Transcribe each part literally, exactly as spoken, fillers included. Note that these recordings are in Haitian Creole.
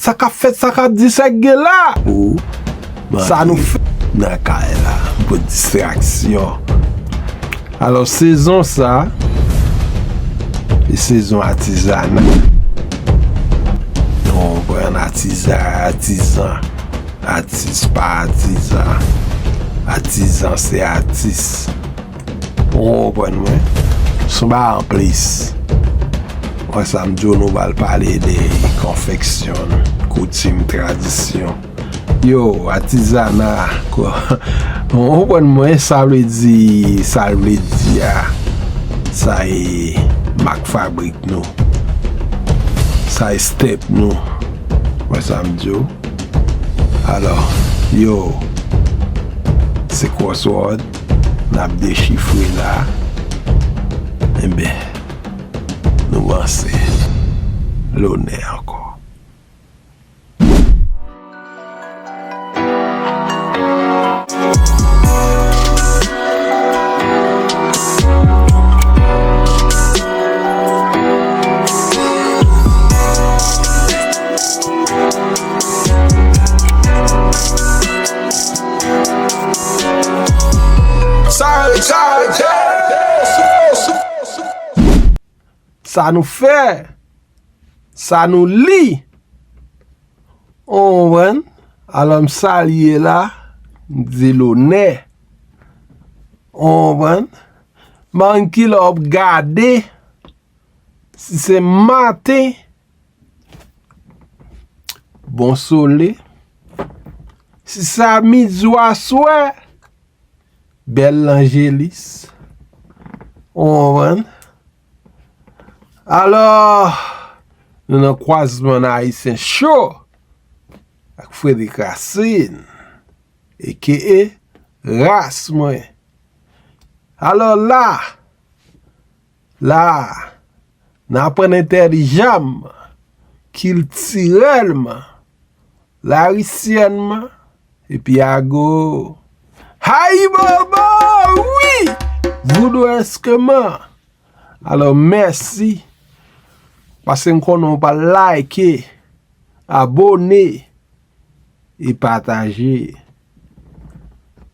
Sa k ap fèt, sa k ap di, sa k gen la? Ou sa nou fè nan kay la pou distraksyon. Alò, sezon sa, e sezon atizana. Nou pran atizan, atizan, atis pa atizan. Atizan se atis. Ou konprann mwen? Son ba anplis. Mwen sa m di w, nou pral pale de konfeksyon, koutim, tradisyon. Yo, atizana, ko-, ou konprann mwen, sa vle di, sa l vle di a, sa e mak fabrik nou. Sa e step nou. Mwen sa m di w. Alò, yo, se crossword, n ap dechifre la. Enben, nou vanse. Lonè ankò. Sa, sa, sa, sa nou fè, sa nou li, ou konprann? Alò, m salye la, m di lonè, ou konprann? Manki lè w ap gade, si se maten, bon sole, si se a midi ou aswè, bèl lanjelis. Ou konprann? Alò, nou nan kwazman Ayisyen Cho ak Frederick Racine, aka ras mwen. Alò la, la, n aprann entèlijanman, kiltirèlman, larisyènman, epi ago. Hayibobo, wi! Voudou enstriman. Alò, mèsi. Paske m konnen w pa like, abone e pataje.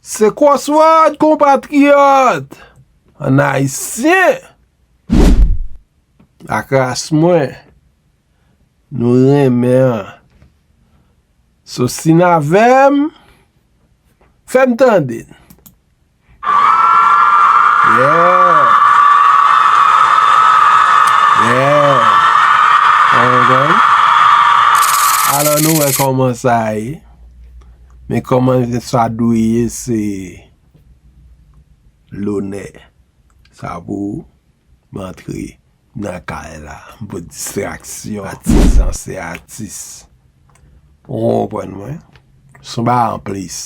Se crossword, konpatriyòt, an ayisyen. Ak ras mwen, nou renmen an. So, si n avè m, fè m tande n. Yeah. Yeah. Ou konprann? Alò, nou wè kòman sa ye. Men kòman sa dwe ye, se lonè. Sa pou ou. M antre nan kay la, m pou distraksyon. Atizan se atis. Ou konprann mwen? Son ba anplis.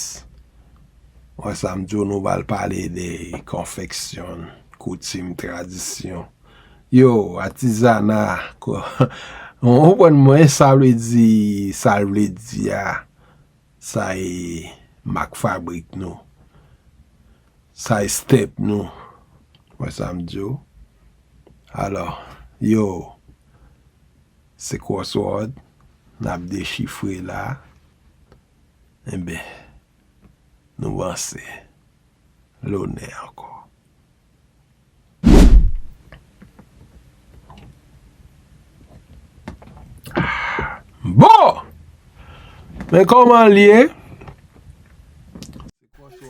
Mwen sa m di w, nou pral pale de konfeksyon, koutim, tradisyon. Yo, atizana, ko-, ou konprann mwen, sa vle di, sa l vle di a. Sa e mak fabrik nou. Sa e step nou. Wè sa m di w? Alò, yo, se crossword n ap dechifre la. Enben, nou vanse. Lonè ankò. Bon! Men kòman l ye?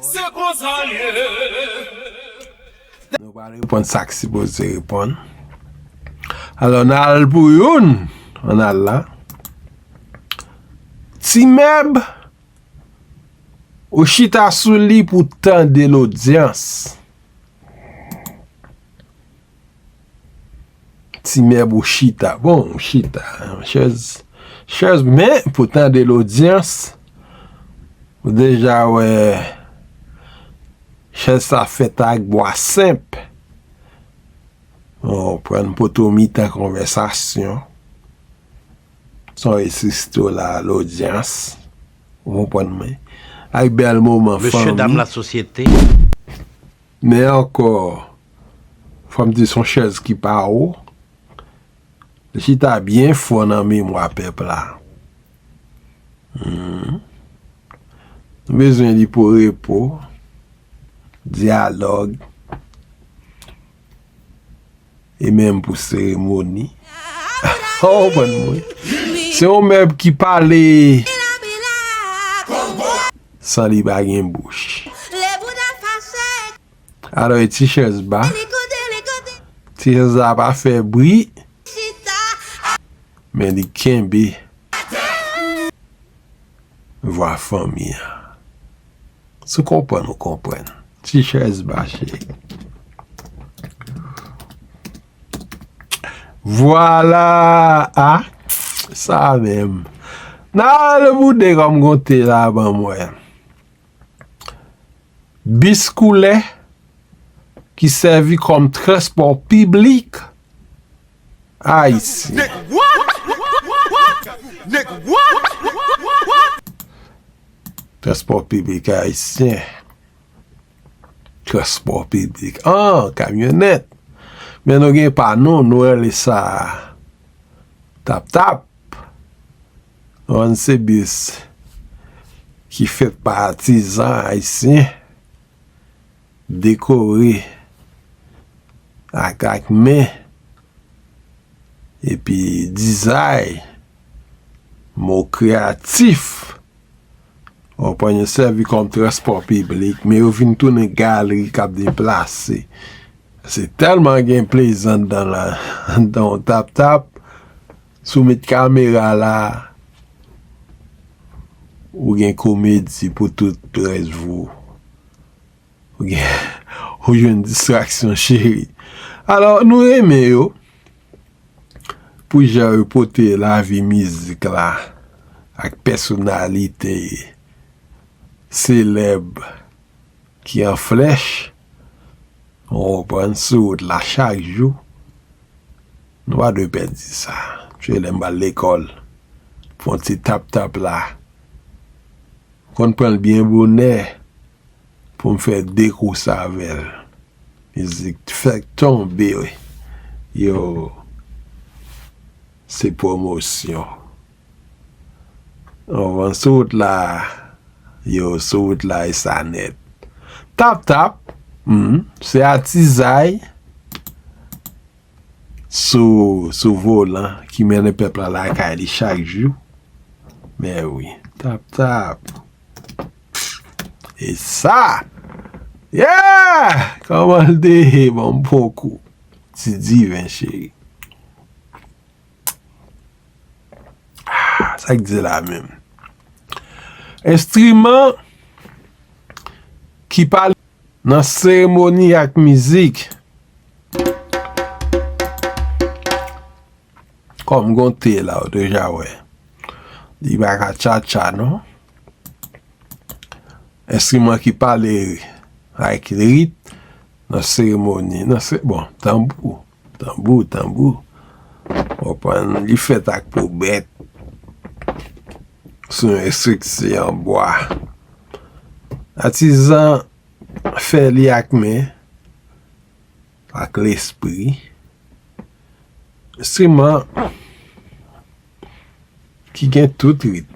Se konsa l ye. Nou pral reponn sa k sipoze reponn. Alò, n al pou youn. Ann al la. Ti mèb, ou chita sou li pou tande lodyans. Ti mèb ou chita. Bon, ou chita. Chèz, chèz, men pou tande lodyans, ou deja wè chèz sa fèt ak bwa senp. Ou pran poto mitan konvèsasyon. Son resistò la, lodyans. Ou konprann mwen? Ak bèl moman fanmi. Mesye dam lasosyete. Men ankò, fò m di se yon chèz ki pa wo. Li chita byen fò nan memwa pèp la. Hmm. Nou bezwen li pou repo, dyalòg, e menm pou seremoni. Ou konprann mwen? Se yon mèb ki pale san li pa gen bouch. Alò, e ti chèz ba. Ti chèz la pa fè bri, men li kenbe vwa fanmi an. Si w konprann, ou konprann. Ti chèz ba, cheri. Vwala! A, sa menm. N a al boude kòm gonte la, ban mwen. Bis koulè ki sèvi kòm transpò piblik ayisyen. Transpò piblik ayisyen. Transpò piblik. An, kamyonèt. Men nou gen pa nou, nou rele sa tap-tap. Yon se bis ki fèt pa atizan ayisyen, dekore ak, ak men, epi dizay, mo kreyatif. Ou konprann, yo sèvi kòm transpò piblik, men yo vin tounen galri k ap deplase. Se tèlman gen plezi anndan la, anndan yon tap-tap, si w met kamera la, ou gen komedi pou tout rès vi w. Ou gen, ou jwenn distraksyon, cheri. Alò, nou renmen yo pou jan yo pote lavi mizik la ak pèsonalite selèb ki an flèch, ou konprann, sou wout la chak jou. Nou pa dwe pèdi sa. Cheri, lè m pral lekòl, fè yon ti tap-tap la. Konn pran l byen bonè pou m fè de kous avè l. Mizik fèk tonbe, wi. Yo, se pwomosyon. Ou konprann, sou wout la, yo, sou wout la, e sa nèt. Tap-tap, hmm, se atizay sou, sou volan ki mennen pèp la lakay li chak jou. Men wi, tap-tap. E sa! Yeah! Kòman l te ye? Ban m pran kou. Ti diven, cheri. Ah, sa k di la menm? Enstriman ki pale nan seremoni ak mizik. Kòm gonte la, ou deja wè. Li pa ka tchatcha, non. Enstriman ki pale ak rit nan seremoni, nan se-, bon, tanbou, tanbou, tanbou. Ou konprann, li fèt ak pwobèt sou yon estrikti an bwa. Atizan fè li ak men, ak lespri. Enstriman ki gen tout rit.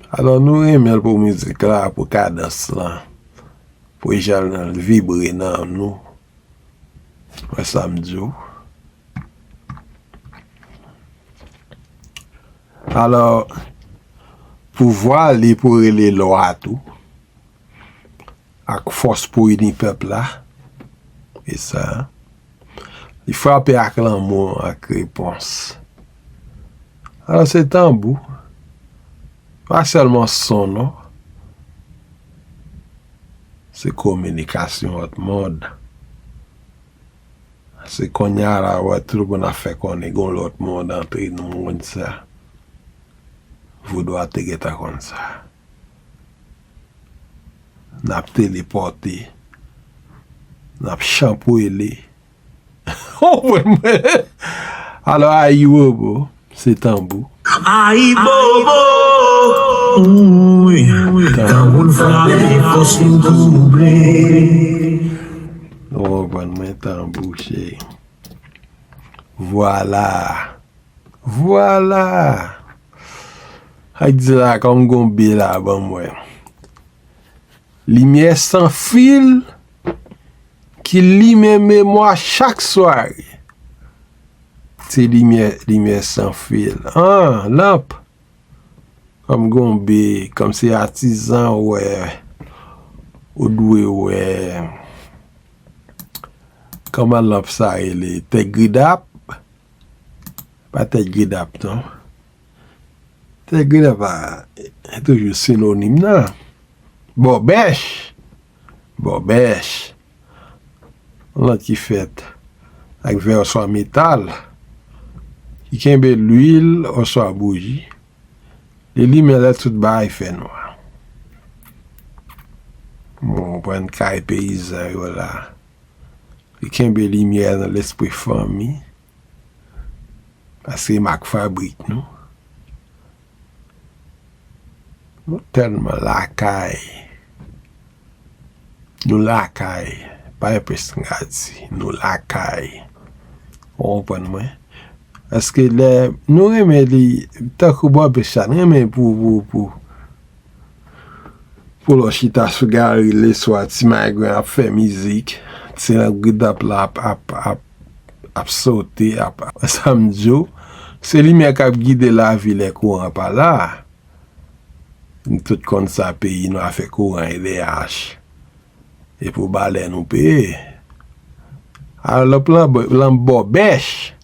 Alò, nou renmen l pou mizik la, pou kadans lan, pou jan l vibre nan nou. Wè sa m di w. Alò, pouvwa li pou rele lwa tou, ak fòs pou ini pèp la. E sa, li frape ak lanmou, ak repons. Alò, se tanbou. Pa sèlman son, non. Se kominikasyon lòt mond. Se kounye a la, wè, tout moun ap fè konnen gon lòt mond antre nou, moun sa. Vodou a te gentan konn sa. N ap telepòte. N ap chanpwele. Ou konprann mwen? Alò, Ayibobo, se tanbou. Ayibobo! Wi, tanbou n frape, fòs nou double. Ou konprann mwen, tanbou, cheri. Vwala. Vwala. Ak di la, kòm gon be la, ban m wè. Limyè san fil ki limen memwa chak sware. Se limyè, limyè san fil. Ah, lanp. Kòm gon be, kòm se atizan, ou wè, ou dwe wè. Kòman lanp sa rele? Tèt gridap? Pa tèt gridap, non. Tèt gridap a, e toujou sinonim nan. Bòbèch. Bòbèch. Yon lanp ki fèt ak vè oswa metal, ki kenbe lwil oswa bouji. Li limen lè tout bagay fè nwa. Bon, pran kay peyizan yo la. Li kenbe limyè nan lespri fanmi. Paske mak fabrik nou. Nou tèlman lakay. Nou lakay. Pa enpes nga di. Nou lakay. Ou konprann mwen? Paske lè nou renmen li, tankou Bòbèch la, nou renmen pou, pou, pou, pou lè w chita sou gari leswa, ti magren ap fè mizik, ti lanp gridap la ap, ap, ap, ap sote, ap, ap, sa m di w, se limyè k ap gide lavi lè kouran pa la. Nou tout konn sa peyi nou a fè kouran E D H. E pou balè nou peye. Alò, lanp, lanp bòbèch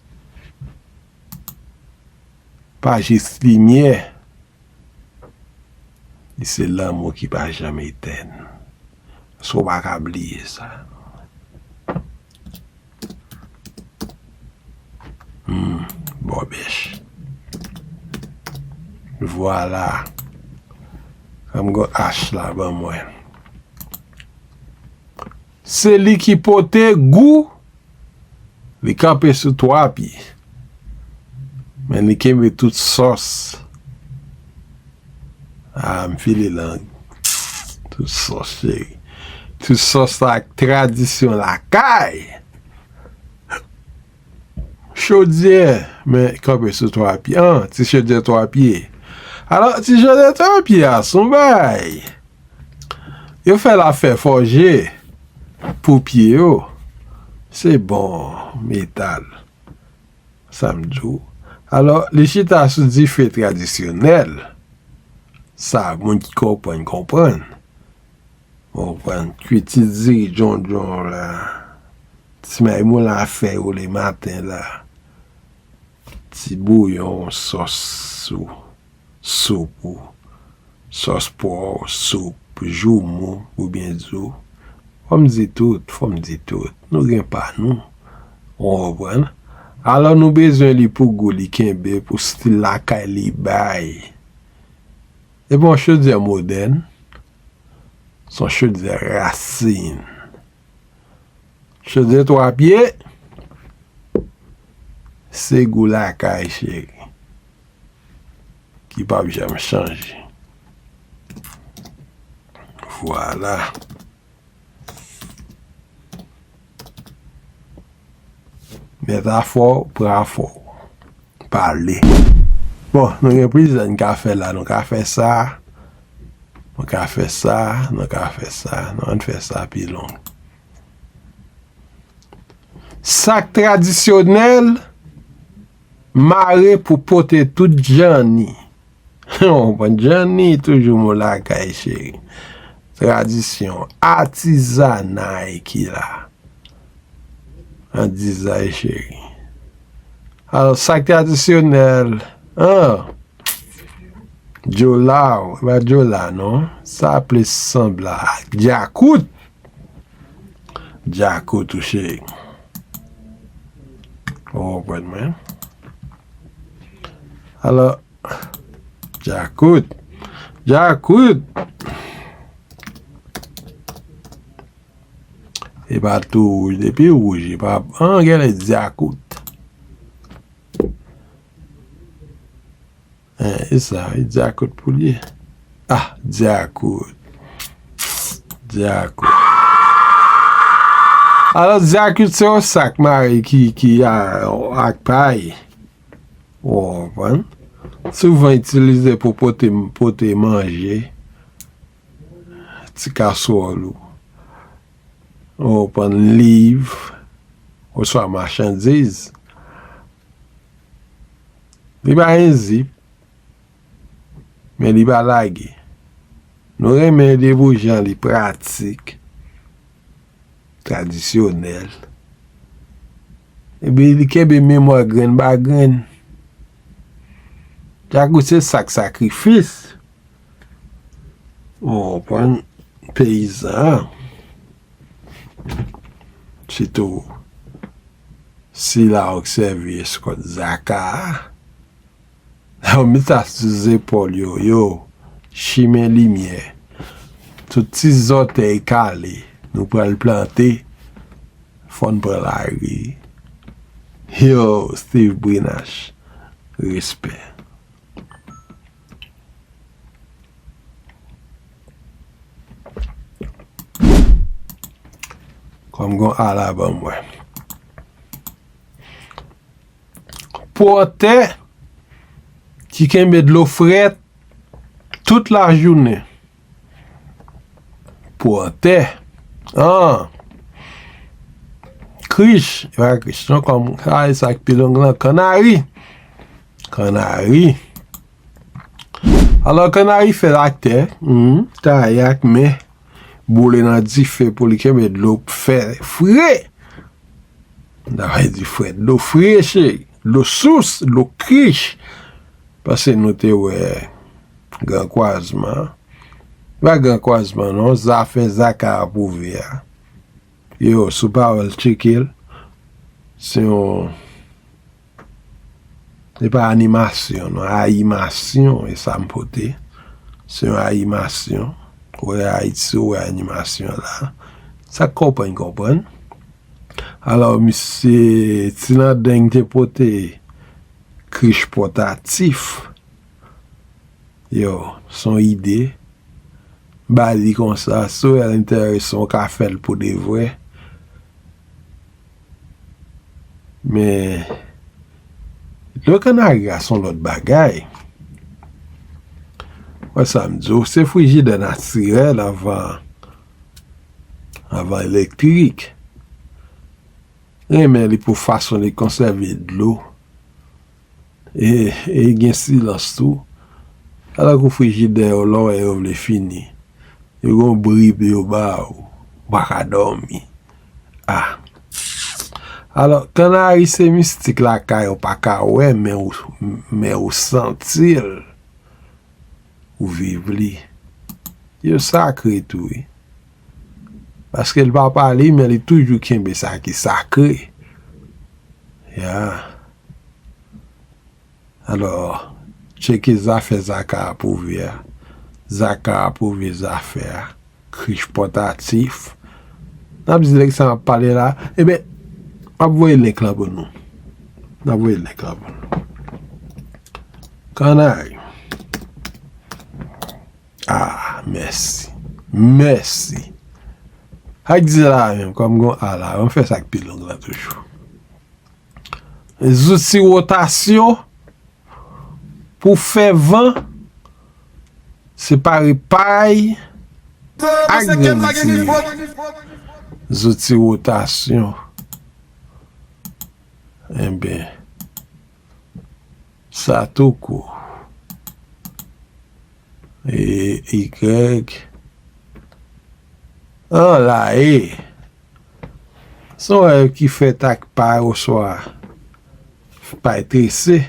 pa jis limyè. Li se lanmou ki pa janm etèn. Èske w pa ka bliye sa? Hmm, bòbèch. Vwala. Ann gwo ach la, ban mwen. Se li ki pote gou, li kanpe sou twa pye. Men li kenbe tout sòs. Ah, m file lang. Tout sòs, cheri. Tout sòs la ak tradisyon lakay. Chodyè, men kanpe sou twa pye. An, ti chodyè twa pye. Alò, ti chodyè twa pye a, se yon bagay. Yo fè l ap fè fòje pou pye yo. Se bon, metal. Sa m di w. Alò, li chita sou dife tradisyonèl. Sa, moun ki konprann, konprann. Ou konprann? Kwi ti diri djondjon la. Ti may moulen a fèy ou lematen la. Ti bouyon, sòs ou. Soup ou, sòs pò, soup, joumou, oubyen di w. Fò m di tout, fò m di tout. Nou gen pa nou. Ou konprann? Alò, nou bezwen li pou gou li kenbe, pou stil lakay li bay. E bon, chodyè modèn, se yon chodyè rasin. Chodyè twa pye, se gou lakay, cheri, ki p ap janm chanje. Vwala. Metafò, prafò. Pale. Bon, nou gen plizyè n ka fè la. Nou ka fè sa. Nou ka fè sa. Nou ka fè sa. Nou ann fè sa pi long. Sa k tradisyonèl, mare pou pote tout jan ni. Ou konprann? Jan ni toujou mo lakay, cheri. Tradisyon, atizanay ki la. An dizay, cheri. Alò, sa k tradisyonèl, an, djola, e pa djola, non. Sa plis sanble ak djakout. Djakout, wi, cheri. Ou konprann mwen? Alò, djakout. Djakout. E pa tou wouj, depi wouj, e pa, an, genlè dyakout. En, e sa, e dyakout pou l ye. Ah, dyakout. Dyakout. Alò, dyakout se yon sak mare ki, ki a, ak pay. Ou konprann? souvan itilize pou pote, pote manje, ti kaswòl ou, ou pran liv, oswa machandiz. Li pa gen zip, men li pa lage. Nou renmen de boujan, li pratik, tradisyonèl. Epi li kenbe memwa grenn pa grenn. Djakout se sa k sakrifis. Ou konprann? Peyizan an, sitou sila yo k sèvi eskòt zaka a, yo met sa sou zepòl yo, yo, chimen limyè. Tout ti zòtèy kale, nou pral plante, fò n pran lari. Yo, Steve Brinache, respè. Kòm gon ala ban mwen. Pòtè ki kenbe dlo frèt tout lajounen. Pòtè. An. Krich, e pa krich, non, kòm, sa, sa k pi long lan, kannari. Kannari. Alò, kannari fè ak tè, hmm, taye ak men, boule nan dife pou li kenbe dlo fè fre. N ta pral di fre, dlo fre, cheri, dlo sous, dlo krich. Paske nou te wè gran kwazman. Pa gran kwazman, non, zafè zaka ap ouvè a. Yo, sou pawòl tcheke l, se yon, se pa animasyon, non, ayimasyon, e sa m pote. Se yon ayimasyon. Ou wè Ayiti, ou wè animasyon la. Sa k konprann, konprann. Alò, misye Ti Landeng te pote krich pòtatif. Yo, se yon ide. M ba li konsa, si w wè l enterese w, w ka fè l pou de vrè. Men, dlo kannari a se yon lòt bagay. Wè sa m di w, se frijidè natirèl anvan, anvan elektrik. Renmen li pou fason li konsève dlo. E, e gen silans tou. Alò kou frijidè yo, lè w wè yo vle fini, yo gen yon bri pou yo ba w. Ou pa ka dòmi. Ah. Alò, kannari se mistik lakay ou pa ka wè, men ou, men ou santi l. Ou viv li. Yo sakre tou, wi. Paske l pa pale, men li toujou kenbe sa ki sakre. Ya. Alò, tcheke zafè zaka ap ouvè a. Zaka ap ouvè zafè a. Krich pòtatif. N ap di nèg sa m ap pale la. Ebyen, m ap voye link lan pou nou. M ap voye link lan pou nou. Kannari. Ah, mèsi. Mèsi. Ak di la menm, kòm gon a la, m fè sa k pi long lan toujou. Zouti wotasyon pou fè van, separe pay ak grenn diri. Zouti wotasyon. Enben, sa tou kou. E, igrèg. An la, e. Se yon rèv ki fèt ak pay oswa pay trese,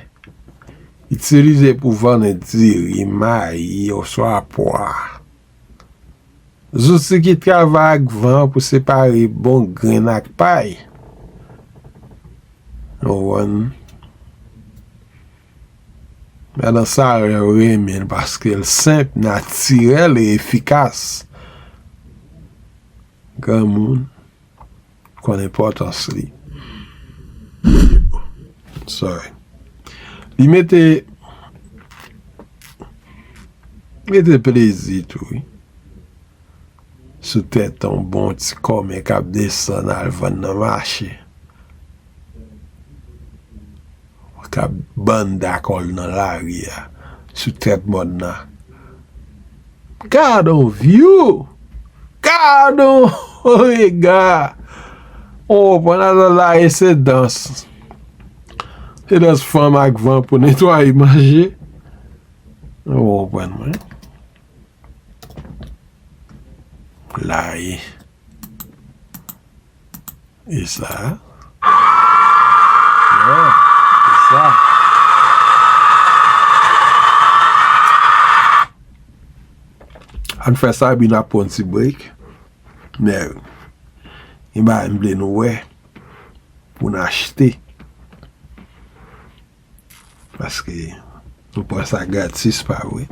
itilize pou vann diri, mayi oswa pwa. Zouti ki travay ak van pou separe bon grenn ak pay. Ou konprann? Madan Sarah renmen l paske l senp, natirèl e efikas. Granmoun konn enpòtans li. Sorry. Li mete, mete plezi tou, wi. Sou tèt yon bon ti kòmè k ap desann al vann nan mache. k ap banda kò l nan lari a, sou tèt mòn nan. Gad on view! Gad on rega! Ou konprann, atò la e se dans. Se dans fanm ak van pou netwaye manje. Ou konprann mwen? La e. E sa? Yeah, e sa. Ann fè sa, epi n ap pran yon ti break. Men, gen bagay m vle nou wè pou n achte. Paske nou pran sa gratis, pa vre?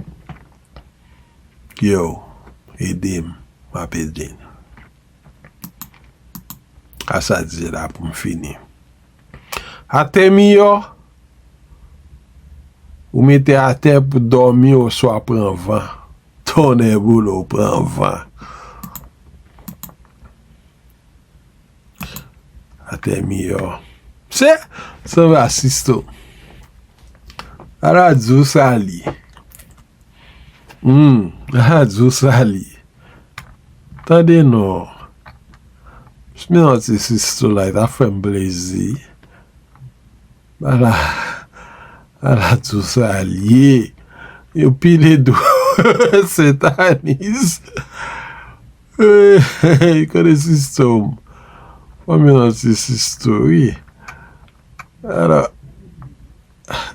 Yo, ede m, m ap ede n. A sa di la pou m fini. Atè miyò, ou mete atè pou dòmi oswa pran van. Tonnè boule w pran van. Atè miyò. Se, sanble a Sisto. Ala di w sa li. Hmm, ala di w sa li. Tande non. Mete yon ti Sisto la, ta fè m plezi. Ala, ala di w sa li ye. Yo pile dou. Sentanis. Kote Sisto m? Fò m yon ti Sisto, wi. Ala,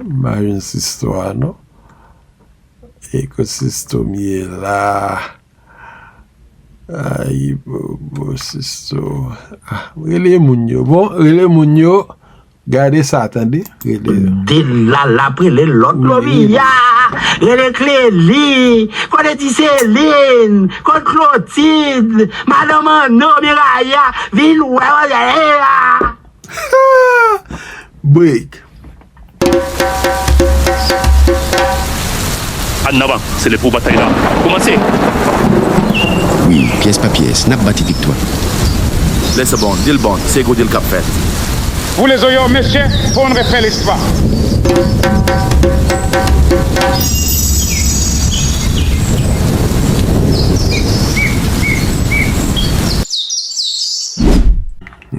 m pa jwenn Sisto a, non. E kot Sisto m ye la? Ay, bobo, Sisto. Ah, rele moun yo. Bon, rele moun yo. Gade sa, tande. Rele yo. Delala, rele lòt Lomiya. Rele Kleli. Kote Ti Selin? Kot Klotid? Madanm Anno, Miraya. Vin wè, wè, wè, wè. Break. Annavan, se lè pou batay la kòmanse. Wi, pyès pa pyès, n ap bati viktwa. Lè sa bon, deal bon, se gwo deal k ap fèt. Pou lèzòyò, mesye, fò n refè listwa.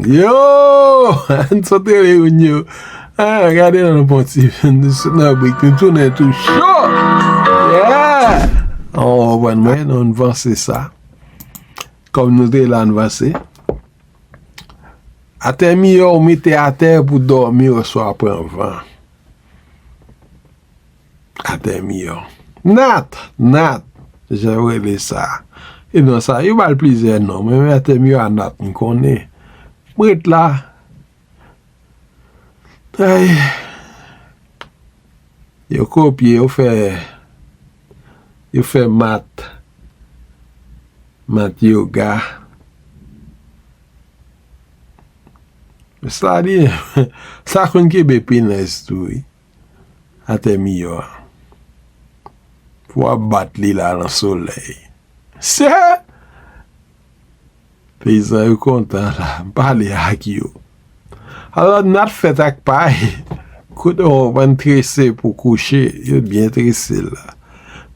Yo! N sot rele youn yo. Ah, gade nan nou pon ti. Nou sot nan brik, nou tounen tou cho. Yeah! Ou konprann mwen, nou vanse sa. Kòm nou te la, n vanse. Atè miyò, ou mete atè pou dòmi oswa pran van. Atè miyò. Nat! Nat! Jan yo rele sa. E non sa, yo ba l plizyè non. Mwen menm atè miyò a Nat m konnen. M ret la. Ay. Yo kopye, yo fè, yo fè mat. Mat yoga. Sa li, sa konn kenbe pinèz tou, wi. Atè miyò a. Pou w ap bat li la nan solèy. Se! Peyizan yo kontan la, m pale ak yo. Alò, nat fèt ak pay. Kote w konprann trese pou kouche, yo byen trese l la.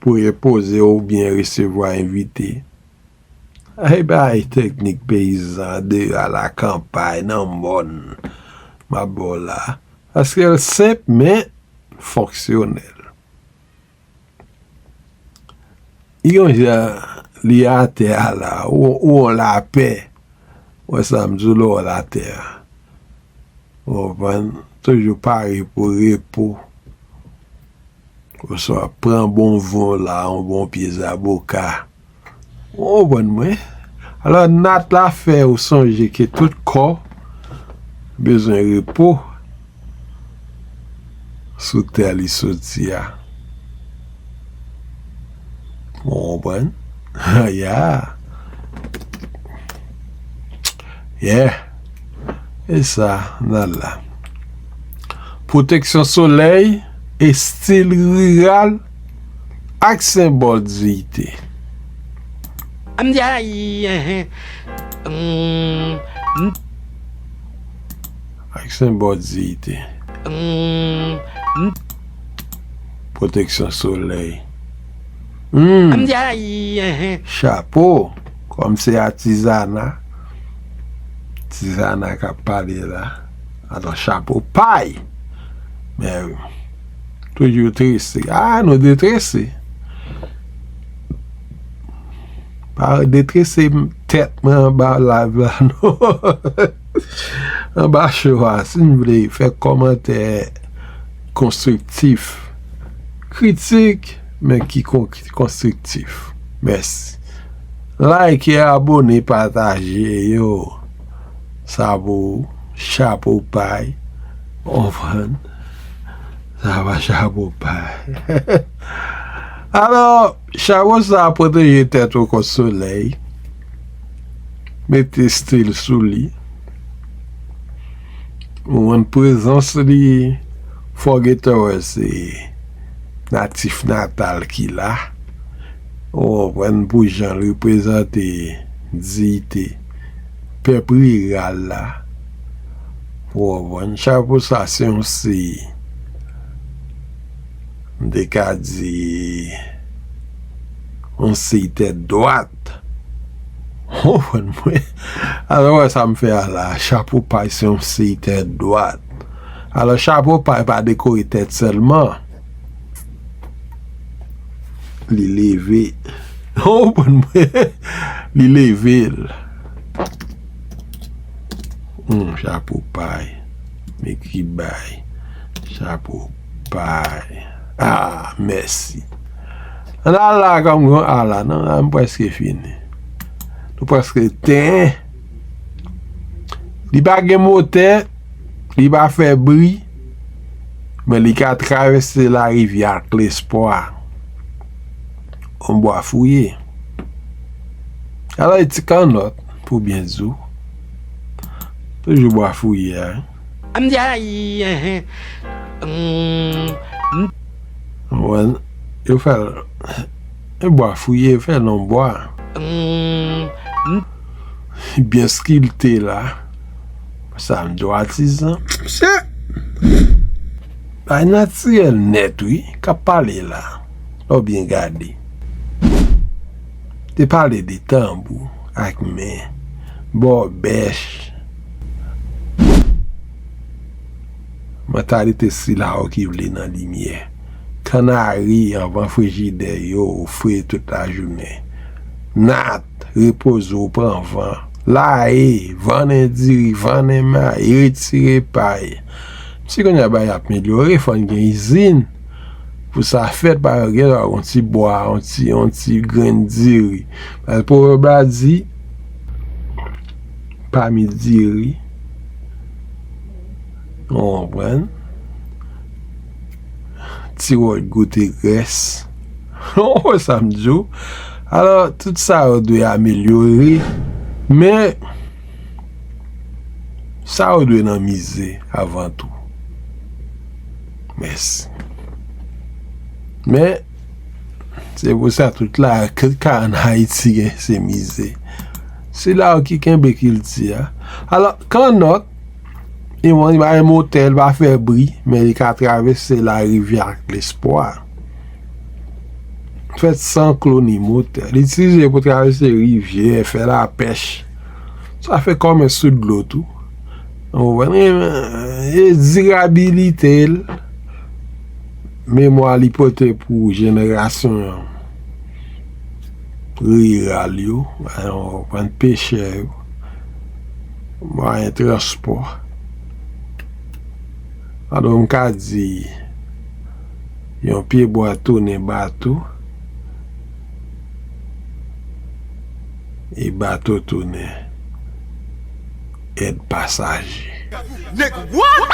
Pou repoze oubyen resevwa envite. Ay bay teknik peyizan deyò a lakanpay, nan mòn. M ap ba w la. Paske l senp, men fonksyonèl. Li yon jan li atè a la, ou, ou yon lapè. Wè sa m di w lè w atè a. Ou konprann? Toujou pare pou repo. Oswa pran bon van la, yon bon pye zaboka. Ou konprann mwen? Alò, nat la fè ou sonje ke tout kò bezwen repo sou tè li soti a. Ou konprann? Ya. Yeah. E sa, n al la. Pwoteksyon solèy, estil riral ak senbòl diyite. An m di, ay, enhen. Hmm, m- Ak senbòl diyite. Hmm, m- Pwoteksyon solèy. Hmm. M di ay, enhen. Chapo, kòm se atizana, atizana k ap pale la. Alò, chapo pay. Men, toujou trese. Ah, nou detrese. Pa detrese m, tèt mwen anba live la, non. Anba show a, si n vle, fè kòmantè konstriktif. Kritik, men ki kon-, konstriktif. Mèsi. Like, abone, pataje, yo. Sa pou chapo pay. Konprann? Sa pa chapo pay. Alò, chapo sa a pwoteje tèt ou kont solèy. Mete stil sou li. Ou konn prezans li, fò w gentan wè se natif natal ki la. Ou konprann, pou jan l reprezante diyite pèp riral la. Ou konprann, chapo sa se yon siy, m te ka di, yon siy tèt dwat. Ou konprann mwen? Alò, wè sa m fè a la. Chapo pay se yon siy tèt dwat. Alò, chapo pay pa dekore tèt sèlman. Li leve. Ou konprann mwen? Li leve l. Hmm, chapo pay. Men ki bay. Chapo pay. Ah, mèsi. Ann al la, kòm gran a la, non, la, m prèske fini. Nou prèske ten. Li pa gen motè, li pa fè bri, men li ka travèse larivyè ak lespwa. On bwa fouye. Alò, e ti kannòt, pou byen di w. Toujou bwa fouye a, hein. M di ay, enhen. Mm, m- Konprann? Yo fè l, e bwa fouye, yo fè l nan bwa. Mm, m- Byen skilte la. Sa m di w atizan. Misye bay natirèl nèt, wi, k ap pale la. Lè w byen gade. Te pale de tanbou ak men, bòbèch. Mantalite sila yo ki vle nan limyè. Kannari anvan frijidè yo fre tout lajounen. Nat, repoze w, pran van. Laye, vannen diri, vannen mayi, retire pay. Si kounye a bagay ap melyore, fò n gen izin. Pou sa fèt, pa gen dwa yon ti bwa, yon ti, yon ti grenn diri. Paske pwovèb la di, pa mi diri. Ou konprann? Ti wòch goute grès. Ou wè sa m di w? Alò, tout sa yo dwe amelyore, men sa yo dwe nan mize avan tou. Mèsi. Men, se pou sa tout la, tout ka ann Ayiti gen se mize. Se la ki kenbe kilti a. Alò, kannòt, e mwen, li pa gen motè, li pa fè bri, men li ka travèse larivyè ak lespwa. Fèt san klo ni motè. Li itilize pou travèse rivyè, fè lapèch. Sa fè kòmès sou dlo tou. Ou konprann? E dirabilite l, memwa li pote pou jenerasyon riral yo, ou konprann, pechè yo, mwayen transpò. Alò, m ka di, yon pye bwa tounen bato, e bato tounen èd pasaje. Nèg, what?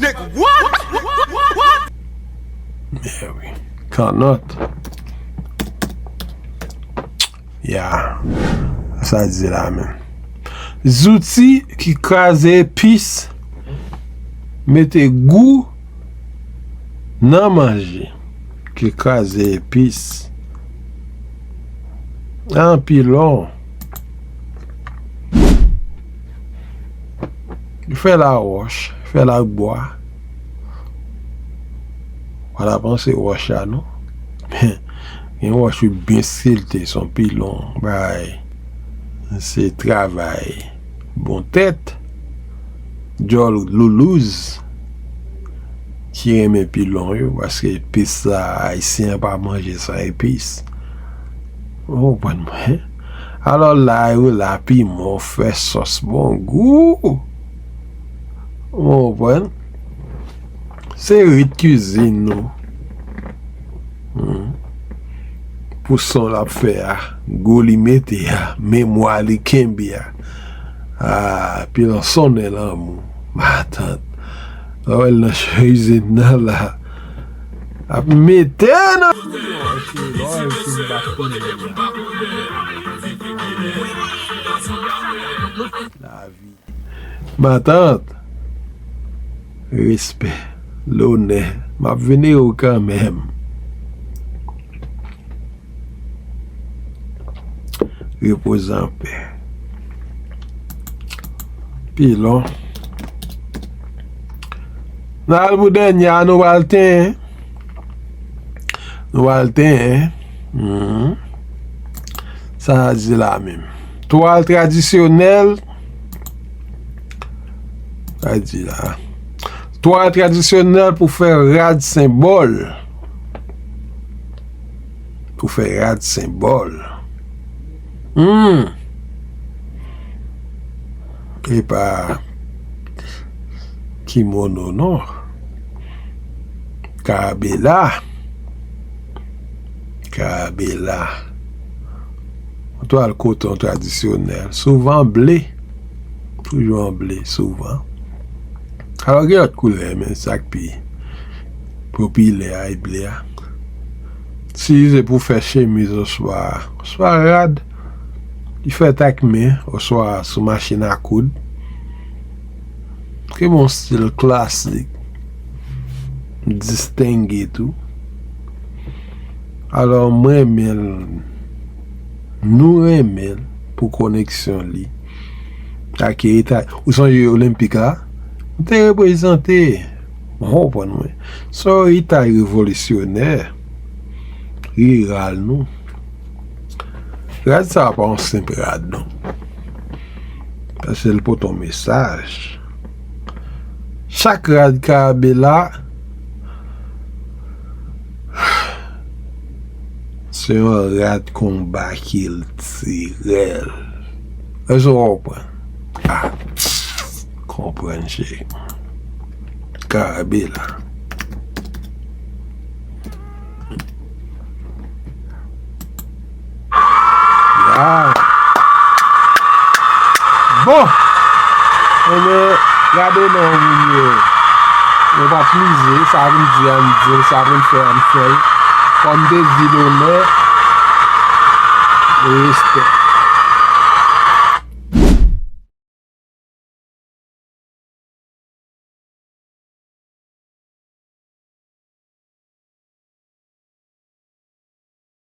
Nèg, what? Men wi. Kannòt. Ya. Sa di la menm. Zouti ki kraze epis, mete gou nan manje. Ki kraze epis. Anpilon. Fè lawòch, Fè l ak bwa. Pa ta panse wòch la non. Gen wòch yo byen skilte, se yon pilon, bay. Se travay bon tèt. Djòl loulouz ki renmen pilon yo, paske epis la, ayisyen an pa manje san epis. Ou konprann mwen? Alò, lay ou la, piman, ou fè sòs bon gou. Ou konprann? Se rit kizin nou. Hmm. Pou son l ap fè a, gou li mete a, memwa li kenbe a. Ah, pilon sonnen lanmou, matant. Lè w wè l nan kizin nan la, ap mete nan. Lavi. Matant, respè, lonè, m ap venere w kanmenm. Repoze anpè. Pilon. N al pou dènye a, nou pral tenyen. Nou pral tenyen. Mhm. Sa a di la menm. Twal tradisyonèl. Sa a di la. Twal tradisyonèl pou fè rad senbòl. Pou fè rad senbòl. Hmm. E pa kimono non. Karabela. Karabela. Yon twal koton tradisyonèl. Souvan ble. Toujou an ble, souvan. Alò, gen lòt koulè, men sa k pi popilè a, e ble a. Si se pou fè chemiz oswa, oswa rad, li fèt ak men, oswa sou machin a koud. Ke bon stil klasik, distenge tou. Alò, mwen renmen l, nou renmen l pou koneksyon li ak Itali. Ou sonje Olenpik la? M te reprezante. Ou konprann mwen? Se yon Itali revolisyonè, riral nou. Rad sa a pa yon senp rad, non. Paske l pote yon mesaj. Chak rad Karabela, se yon rad konba kiltirèl. Èske w konprann? Ah, konprann, cheri. Karabela. Ya. Bon. Ebyen, gade non moun yo. Yo pa plize, sa pou n di a n di l, sa pou n fè a n fè l. Kòm te di lonè, respè.